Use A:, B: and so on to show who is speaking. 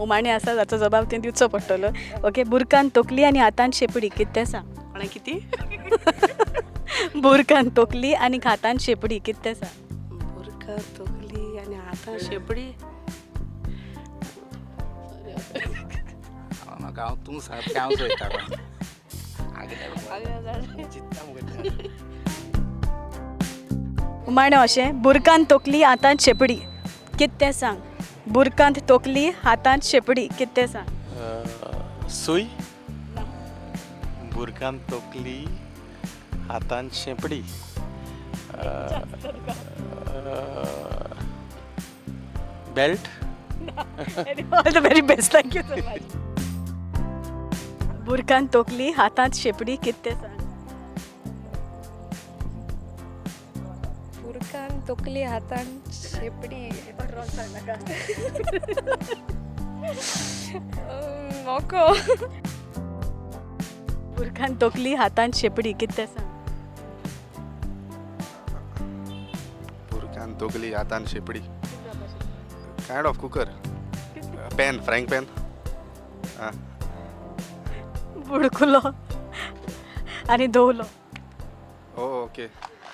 A: उमाणें आसा जाचो जबाब तुवें दिवचो पडटलो. ओके, बुरकान तोकली आनी हातान शेपडी, कितें तें सांग.
B: कोणा कितें?
A: बुरकान तोकली आनी हातान शेपडी, कितें तें सांग.
B: बुरका तकली आनी हातान शेपडी.
C: म्हाका हांव तूं सारकें हांव चोयता. चित्ता मुगो.
A: उमाणें अशें, बुरकान तोकली हातान शेपडी, कितें तें सांग. बुरकांत तोकली हातांत शेपडी, कितें तें सांग.
D: सूय. बुरकान तोकली हातान शेंपडी, belt.
A: All the very best, thank you so much. बुरकान तोकली हातांत शेपडी, कितें तें सांग.
E: बुरकान तकली हातान शेपडी. मोको.
A: बुरकान तोकली हातांत शेपडी, कितें तें सांग.
F: बुरकान तोकली हातान शेपडी, kind of cooker, pan, frying pan. आं.
A: बुडकुलो आनी दवलो.
F: ओ, ओके.